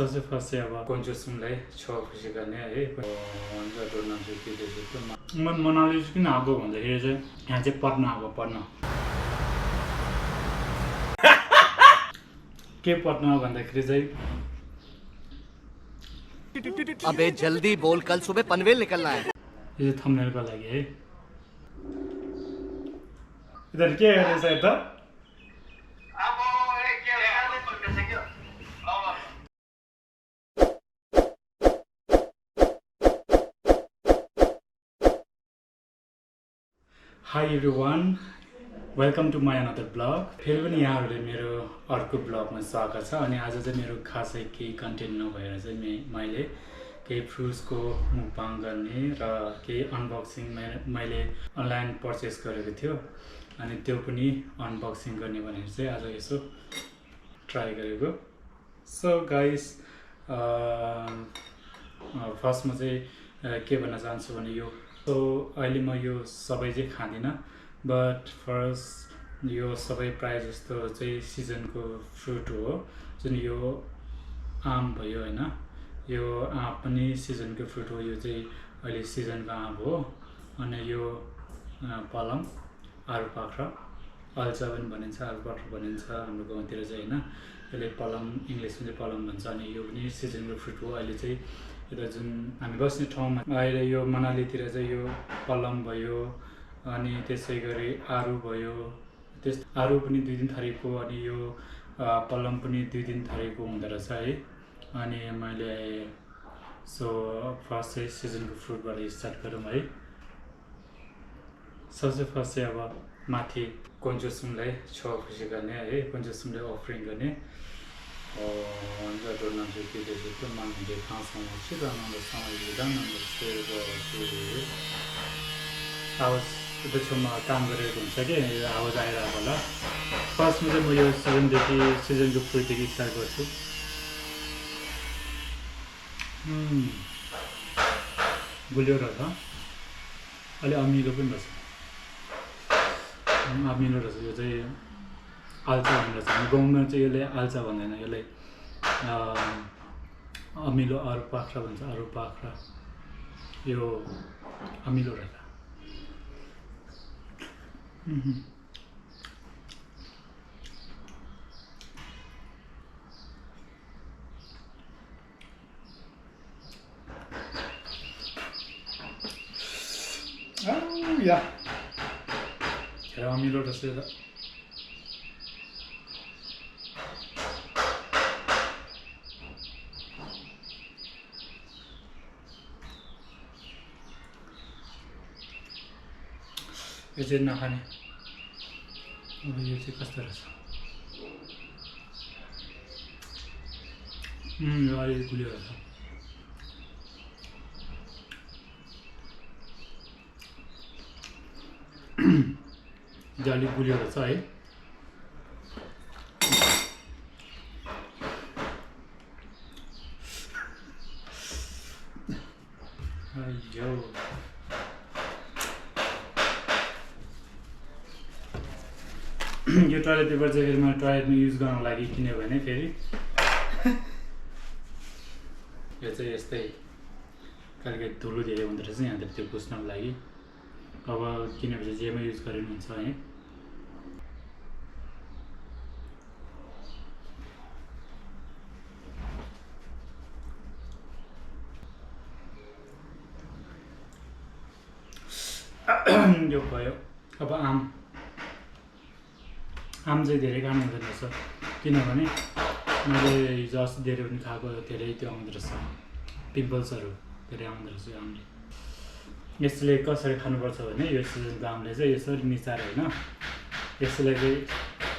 सबसे फर्स्ट चाहिँ अब कन्जुसलाई छ खुसी गर्ने है भन्छ डोर्न चाहिँ के चाहिँ म मनाली चाहिँ किन आएको भन्दाखेरि चाहिँ यहाँ चाहिँ पढ्न आएको पढ्न के पढ्न भन्दाखेरि चाहिँ अबे जल्दी बोल कल सुबह पनवेल निकलना है यो थम्बनेलको लागि है इधर के गरेछ यता Hi everyone, welcome to my another vlog. फेरि पनि यहाँहरूले मेरो अर्को ब्लगमा स्वागत छ अनि आज चाहिँ मेरो खासै केही कन्टेन्ट नभएर चाहिँ मैले केही फ्रुट्सको मुकबाङ गर्ने र केही अनबक्सिङ मैले अनलाइन पर्चेस गरेको थियो अनि त्यो पनि अनबक्सिङ गर्ने भनेर चाहिँ आज यसो ट्राई गरेको. सो गाइस फर्स्टमा चाहिँ के भन्न चाहन्छु भने यो सो अहिले म यो सबै चाहिँ खाँदिनँ बट फर्स्ट यो सबै प्रायः जस्तो चाहिँ सिजनको फ्रुट हो जुन यो आम भयो हैन यो आँप पनि सिजनको फ्रुट हो. यो चाहिँ अहिले सिजनको आँप हो अनि यो पलम आरुपाख्रा अल्चा पनि भनिन्छ आरुपाख्रा भनिन्छ हाम्रो गाउँतिर चाहिँ हैन. यसले पलम इङ्ग्लिसमा चाहिँ पलम भन्छ अनि यो पनि सिजनको फ्रुट हो. अहिले चाहिँ यता जुन हामी बस्ने ठाउँमा अहिले यो मनालीतिर चाहिँ यो पलम भयो अनि त्यसै गरी आरु भयो आरु पनि 2 दिन थरीको अनि यो पलम पनि 2 दिन थरीको हुँदो रहेछ है. अनि मैले सो फर्स्ट चाहिँ सिजनको फ्रुटबाट स्टार्ट गरौँ है. सबसे फर्स्ट चाहिँ अब माथि कन्जुसलाई छ खुसी गर्ने है कन्जुसलाई अफरिङ गर्ने भन्छ डोर्न चाहिँ के चाहिँ माग्ने खाँसम्म सिधो समाधान आवाज त्यो छेउमा काम गरेको हुन्छ कि आवाज आइरहेको होला. फर्स्टमा चाहिँ म यो सिजनको फ्रुटदेखि स्टार्ट गर्छु. गुलियो रहेछ अलि अमिलो पनि रहेछ अमिलो रहेछ. यो चाहिँ आल्चा भन्ने रहेछ हामी गाउँमा चाहिँ यसले आल्चा भन्दैन यसलाई अमिलो आरुपाख्रा भन्छ आरुपाख्रा. यो अमिलो रहेछ. या अमिलो रहेछ यो चाहिँ नखाने. अब यो चाहिँ कस्तो रहेछ यो अलिक गुलियो रहेछ. यो अलिक गुलियो रहेछ है. यो यो टोइलेट पेपर चाहिँ फेरि मैले टोइलेटमा युज गर्नको लागि किन्यो भने फेरि यो चाहिँ यस्तै कहिले धुलो धेरै हुँदो रहेछ यहाँतिर त्यो पुस्नको लागि. अब किनेपछि जेमा युज गरिनुहुन्छ है. यो भयो. अब आम चाहिँ धेरै खानु हुँदैन रहेछ किनभने मैले हिजो अस्ति धेरै पनि खाएको धेरै त्यो आउँदो रहेछ पिम्पल्सहरू धेरै आउँदो रहेछ आमले. यसले कसरी खानुपर्छ भने यो सिजनको आमले चाहिँ यसरी निचार्यो होइन यसलाई चाहिँ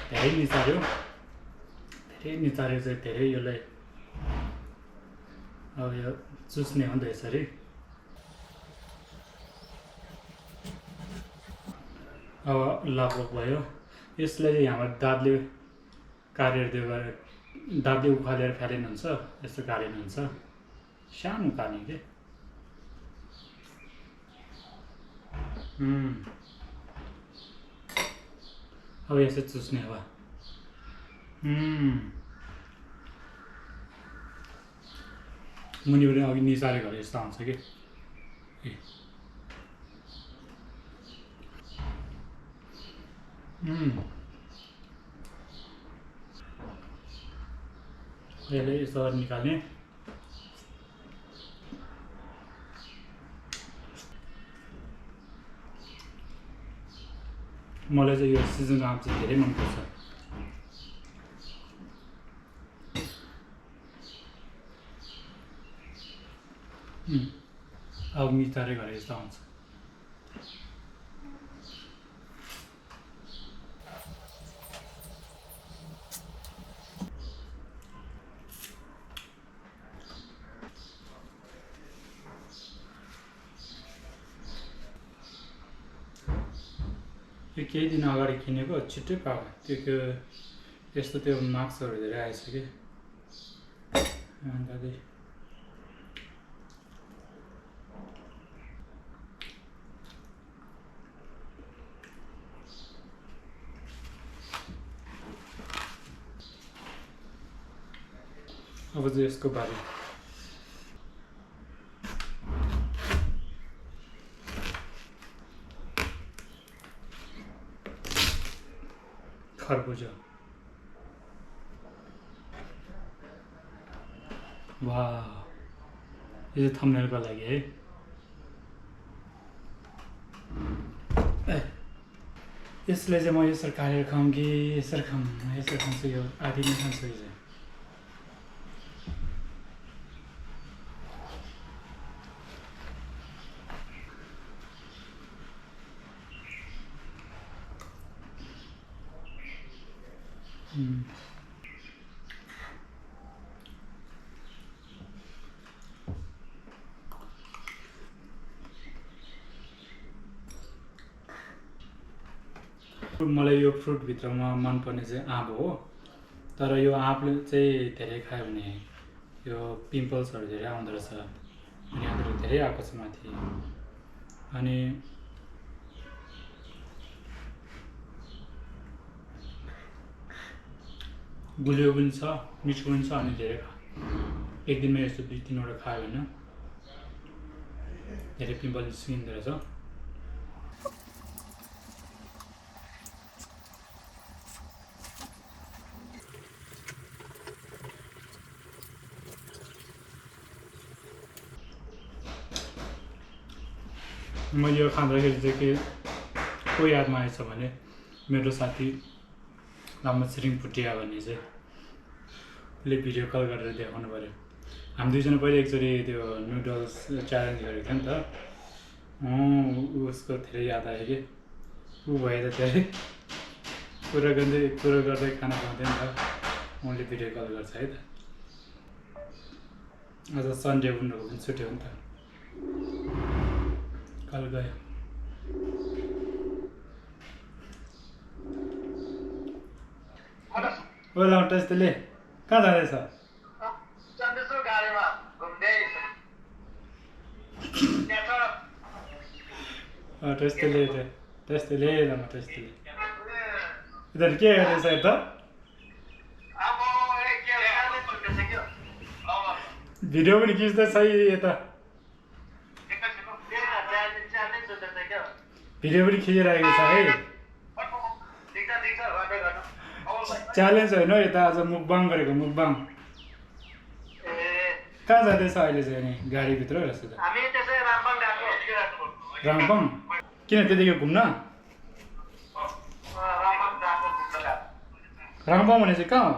धेरै निचार्यो चाहिँ धेरै यसलाई अब यो चुस्ने हो नि त यसरी. अब लगभग भयो. यसलाई चाहिँ हाम्रो दाँतले दाँतले उखालेर फ्यालिनु हुन्छ यस्तो गाडिनु हुन्छ सानो काट्ने के. अब यसो चुस्ने अब मुनिबाट अघि निसारे गरे जस्तो आउँछ कि यसले यसो निकाल्ने मलाई चाहिँ यो सिजनको आँप चाहिँ धेरै मनपर्छ अब नितारै गरे जस्तो आउँछ यो केही दिन अगाडि किनेको छिट्टै पाएको त्यो यस्तो त्यो मार्क्सहरू धेरै आएछ कि अन्त अब चाहिँ यसको बारे खरबुजा वाह यो चाहिँ थम्बनेलको लागि है यसलाई चाहिँ म यसरी काटेर खाऊँ कि यसरी खान्छु यो आधी नै खान्छु यो चाहिँ मलाई यो फ्रुटभित्रमा मनपर्ने चाहिँ आँप हो तर यो आँपले चाहिँ धेरै खायो भने यो पिम्पल्सहरू धेरै आउँदो रहेछ अनि यहाँनिर धेरै आएको छ माथि अनि गुलियो पनि छ मिठो पनि छ अनि धेरै एक दिनमा यस्तो 2-3वटा खायो भने धेरै पिम्पल निस्किँदो रहेछ मैले यो खाँदाखेरि चाहिँ के को यादमा आएछ भने मेरो साथी लामो छिरिङ फुटिया भन्ने चाहिँ उसले भिडियो कल गरेर देखाउनु पऱ्यो हामी दुईजना पहिले एकचोटि त्यो नुडल्स च्यालेन्ज गरेको थियो नि त उसको धेरै याद आयो कि ऊ भए त धेरै कुरो गर्दै खाना पाउँथ्यो नि त उनले भिडियो कल गर्छ है त आज सन्डे उनीहरूको पनि छुट्यो नि त कल गयो ओला टेस्टले कहाँ जाँदैछ टेस्टले इधर के गर्दैछ यता भिडियो पनि खिच्दैछ यता भिडियो पनि खिचिरहेको छ है च्यालेन्ज होइन यता आज मुकबाङ गरेको मुकबाङ कहाँ जाँदैछ अहिले चाहिँ नि गाडीभित्र रहेछ त रामबाङ किन त्यतिकै घुम्न रामबाङ भने चाहिँ कहाँ हो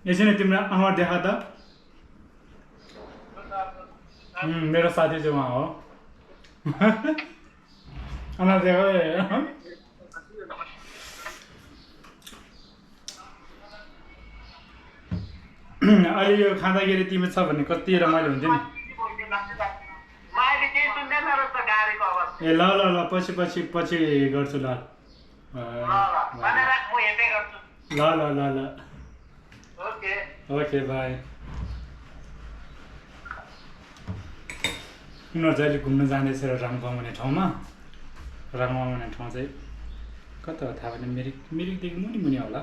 यसरी तिम्रो अनुहार देखा त मेरो साथी चाहिँ उहाँ हो अनुहार देखा अहिले यो खाँदाखेरि तिमी छ भने कति रमाइलो हुन्थ्यो नि ए ल ल ल पछि गर्छु ल ल ल ल ल ओके बाई उनीहरू चाहिँ अहिले घुम्न जाँदैछ राङपाङ भन्ने ठाउँमा राङपाङ भन्ने ठाउँ चाहिँ कता हो थाहा भएन मिरिकदेखि मुनि होला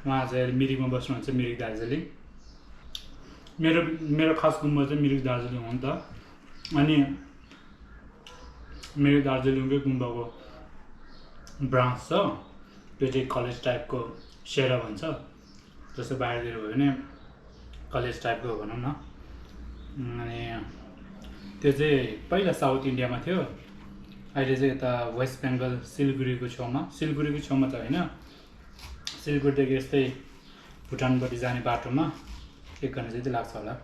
उहाँ चाहिँ मिरिकमा बस्नुहुन्छ, मिरिक दार्जिलिङ। मेरो खास गुम्बा चाहिँ मिरिक दार्जिलिङ हो नि त। अनि मिरिक दार्जिलिङकै गुम्बाको ब्रान्च छ, त्यो चाहिँ कलेज टाइपको सेरा भन्छ, जस्तो बाहिरतिर भयो भने कलेज टाइपको भनौँ न। अनि त्यो चाहिँ पहिला साउथ इन्डियामा थियो, अहिले चाहिँ यता वेस्ट बेङ्गल सिलगढीको छेउमा त होइन, सिलगढीदेखि यस्तै भुटानपट्टि जाने बाटोमा 1 घन्टा जति लाग्छ होला।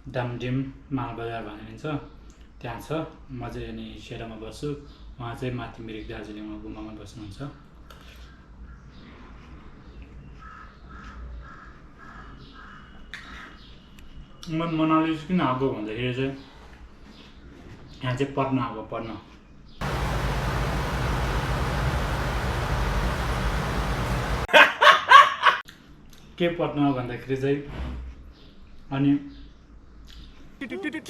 डामडिम मालबजार भनिन्छ, त्यहाँ छ। म चाहिँ अनि सेरामा बस्छु, उहाँ चाहिँ माथि मिरिक दार्जिलिङमा गुम्बामा बस्नुहुन्छ। म मनाली किन आएको भन्दाखेरि चाहिँ यहाँ चाहिँ पढ्न आएको, पढ्न। के पढ्न भन्दाखेरि चाहिँ अनि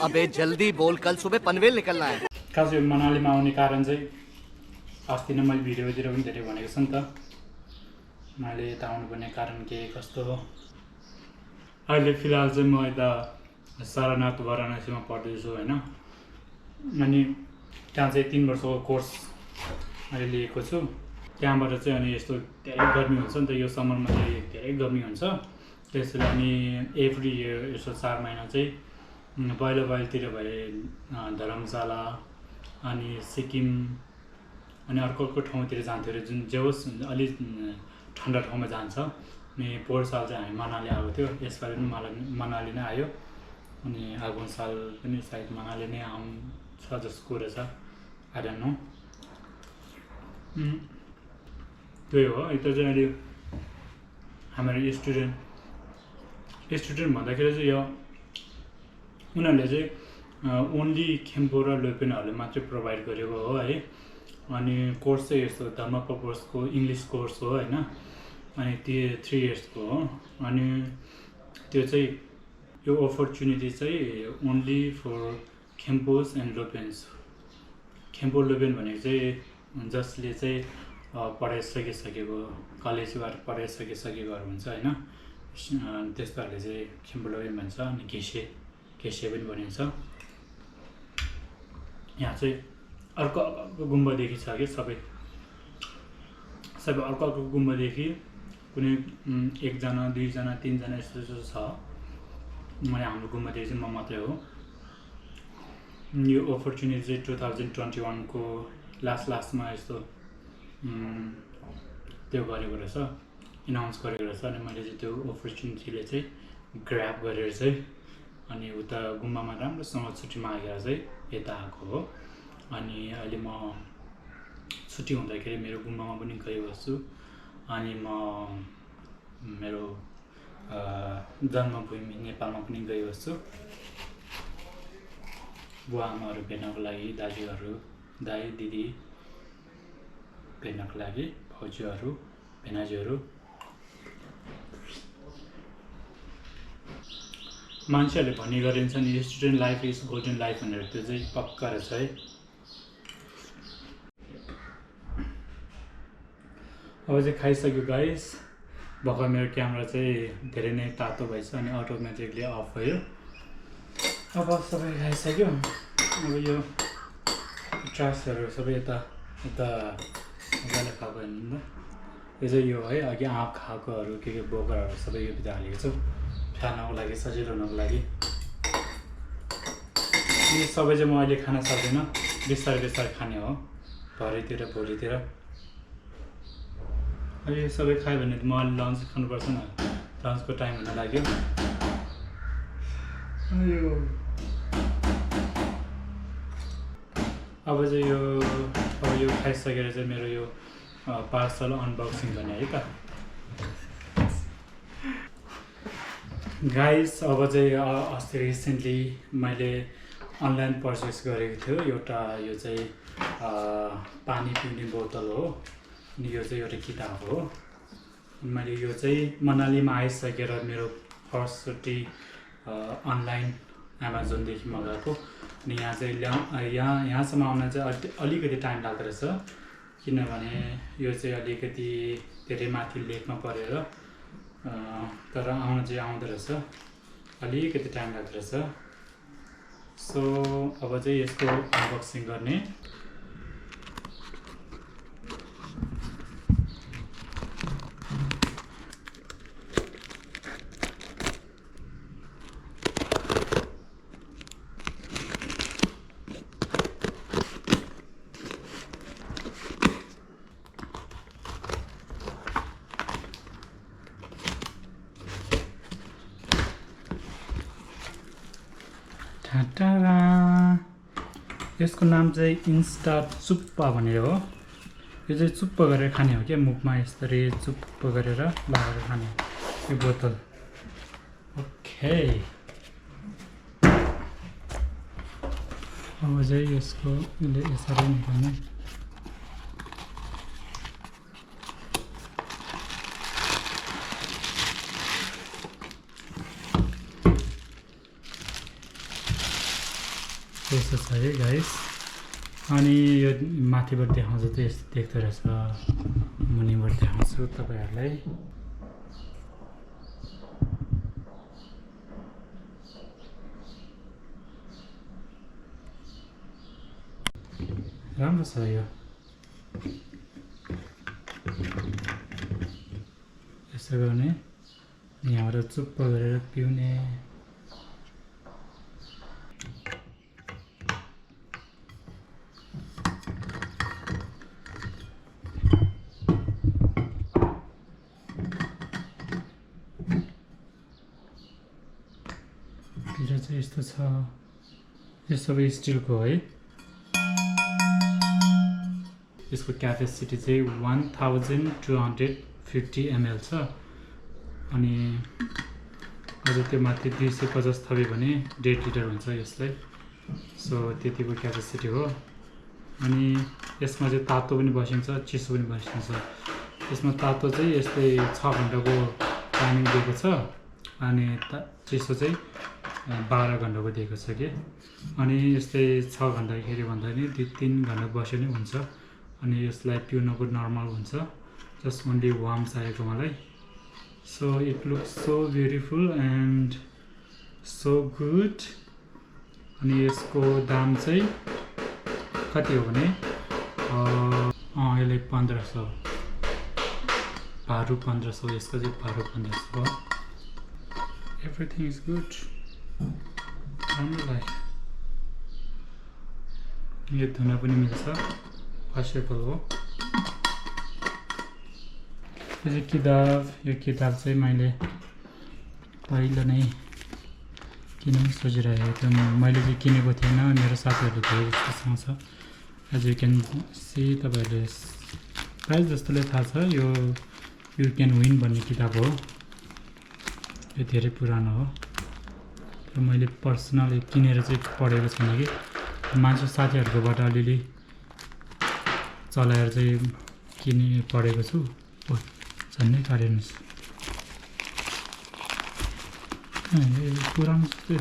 अबे जल्दी बोल, कल सुबह पनवेल निकलना है। खास यो मनालीमा आउने कारण चाहिँ अस्ति नै मैले भिडियोतिर पनि धेरै भनेको छु नि त, मैले यता आउनुपर्ने कारण के कस्तो हो। अहिले फिलहाल चाहिँ म यता सारनाथ वाराणसीमा पढ्दैछु होइन। अनि त्यहाँ चाहिँ 3 वर्षको कोर्स मैले लिएको छु। त्यहाँबाट चाहिँ अनि यस्तो धेरै गर्मी हुन्छ नि त, यो समरमा चाहिँ धेरै गर्मी हुन्छ। त्यसैले अनि एभ्री इयर यसो 4 महिना चाहिँ बाहिरतिर भए धर्मशाला अनि सिक्किम अनि अर्को ठाउँतिर जान्थ्यो अरे, जुन जे होस् अलिक ठन्डा ठाउँमा जान्छ। अनि पोहोर साल चाहिँ हामी मनाली आएको थियो, यसपालि पनि मनाली नै आयो। अनि आगामी साल पनि सायद मनाली नै आउँछ जसको रहेछ, आई डोन्ट नो। त्यही हो। यता चाहिँ अहिले हाम्रो स्टुडेन्ट भन्दाखेरि चाहिँ यो उनीहरूले चाहिँ ओन्ली खेम्पो र लोपेनहरूले मात्रै प्रोभाइड गरेको हो है। अनि कोर्स चाहिँ यस्तो धर्म पर्पसको इङ्ग्लिस कोर्स हो होइन। अनि त्यो 3 इयर्सको हो। अनि त्यो चाहिँ यो अपर्च्युनिटी चाहिँ ओन्ली फर खेम्पोस एन्ड लोपेन्स। खेम्पो लोपेन भनेको चाहिँ जसले चाहिँ पढाइसकिसकेको, कलेजबाट पढाइसकिसकेकोहरू हुन्छ होइन, त्यस्तोहरूले चाहिँ खेम्पो लोपेन भन्छ। अनि घेसे पनि भनिन्छ। यहाँ चाहिँ अर्को गुम्बादेखि छ कि सबै अर्को गुम्बादेखि कुनै 1 जना 2 जना 3 जना यस्तो छ। अनि हाम्रो गुम्बादेखि चाहिँ म मात्रै हो। यो अपर्च्युनिटी चाहिँ 2021 को लास्टमा यस्तो त्यो गरेको रहेछ, एनाउन्स गरेको रहेछ। अनि मैले चाहिँ त्यो अपर्च्युनिटीले चाहिँ ग्र्याब गरेर चाहिँ अनि उता गुम्बामा राम्रोसँग छुट्टी मागेर चाहिँ यता आएको हो। अनि अहिले म छुट्टी हुँदाखेरि मेरो गुम्बामा पनि गइबस्छु। अनि म मेरो जन्मभूमि नेपालमा पनि गइबस्छु। बुवा आमाहरू भेट्नको लागि, दाजुहरू दाइ दिदी भेट्नको लागि, भाउजूहरू भेनाजुहरू। मान्छेहरूले भन्ने गरिन्छ नि student life is golden life भनेर, त्यो चाहिँ पक्का रहेछ है। अब चाहिँ खाइसक्यो गाइस। भर्खर मेरो क्यामेरा चाहिँ धेरै नै तातो भएछ अनि अटोमेटिकली अफ भयो। अब सबै खाइसक्यो। अब यो ट्रासहरू सबै यता मजाले खाएको हेर्नु न। यो चाहिँ यो है अघि आँप खाएकोहरू के बोकाहरू सबै यो भित्र हालेको छु खानको लागि, सजिलो हुनको लागि। यो सबै चाहिँ म अहिले खान सक्दिनँ, बिस्तारै खाने हो भरेतिर भोलितिर। यो सबै खायो भने म अहिले लन्च खानुपर्छ न, लन्चको टाइम हुन लाग्यो। अब चाहिँ यो खाइसकेर चाहिँ मेरो यो पार्सल अनबक्सिङ गर्ने है त गाइस। अब चाहिँ अस्ति रिसेन्टली मैले अनलाइन पर्चेस गरेको थियो एउटा, यो चाहिँ पानी पिउने बोतल हो। अनि यो चाहिँ एउटा किताब हो। मैले यो चाहिँ मनालीमा आइसकेर मेरो फर्स्टचोटि अनलाइन एमाजोनदेखि मगाएको। अनि यहाँ चाहिँ यहाँसम्म आउन चाहिँ अलिकति टाइम लाग्दो रहेछ, किनभने यो चाहिँ अलिकति धेरै माथि लेकमा परेर तर आउन चाहिँ आउँदो रहेछ, अलिकति टाइम लाग्दो रहेछ। सो अब चाहिँ यसको अनबक्सिङ गर्ने। टाटा, यसको नाम चाहिँ इन्स्टा चुप्पा भनेर हो। यो चाहिँ चुप्प गरेर खाने हो क्या, मुखमा यसरी चुप्प गरेर लगाएर खाने यो बोतल। ओके, अब चाहिँ यसको यसरी निकाल्ने। यस्तो छ है गाइस। अनि यो माथिबाट देखाउँछु त यस्तो देख्दो रहेछ, मुनिबाट देखाउँछु तपाईँहरूलाई। राम्रो छ यो, यसो गर्ने, यहाँबाट चुप्प गरेर पिउने। भित्र चाहिँ यस्तो छ, यो सबै स्टिलको है। यसको क्यापेसिटी चाहिँ 1250 ml छ। अनि अझ त्यो माथि 250 थप्यो भने 1.5 लिटर हुन्छ यसलाई। सो त्यतिको क्यापेसिटी हो। अनि यसमा चाहिँ तातो पनि बसिन्छ, चिसो पनि बसिन्छ। यसमा तातो चाहिँ यस्तै 6 घन्टाको टाइमिङ दिएको छ, अनि चिसो चाहिँ 12 घन्टाको दिएको छ कि। अनि यस्तै 6 घन्टाखेरि भन्दा नि 2-3 घन्टा बस्यो नि हुन्छ। अनि यसलाई पिउनको नर्मल हुन्छ, जस्ट ओन्ली वार्म चाहिएको मलाई। So it looks so beautiful and so good. अनि यसको दाम चाहिँ कति हो भने यसले 1500, भारू 1500, यसको चाहिँ भारू 1500। एभ्रिथिङ इज गुड, राम्रो लाग्यो। यो धुन पनि मिल्छ, वासेबल हो। यो चाहिँ किताब, यो किताब चाहिँ मैले पहिला नै किनौँ सोचिरहेको थिएँ। मैले चाहिँ किनेको थिएन, मेरो साथीहरूले धेरै जस्तो छ। एज यु क्यान सी, तपाईँहरूले प्रायः जस्तोले थाहा छ, यो यु क्यान विन भन्ने किताब हो। यो धेरै पुरानो हो, र मैले पर्सनली किनेर चाहिँ पढेको छैन कि, मान्छे साथीहरूकोबाट अलिअलि चलाएर चाहिँ पढेको छु। ओ झन्डै काट्नुहोस्, पुरानो जस्तै।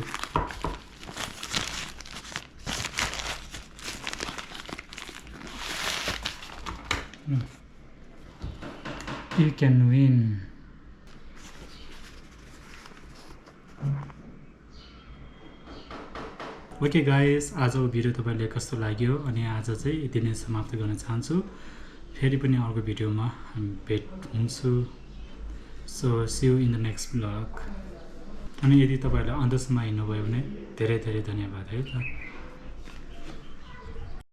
You can win. Okay guys, आजको भिडियो तपाईँले कस्तो लाग्यो, अनि आज चाहिँ यति नै समाप्त गर्न चाहन्छु। फेरि पनि अर्को भिडियोमा भेट हुन्छु। So see you in the next blog. अनि यदि तपाईँहरूले अन्त्यसम्म हिँड्नुभयो भने धेरै धेरै धन्यवाद है त।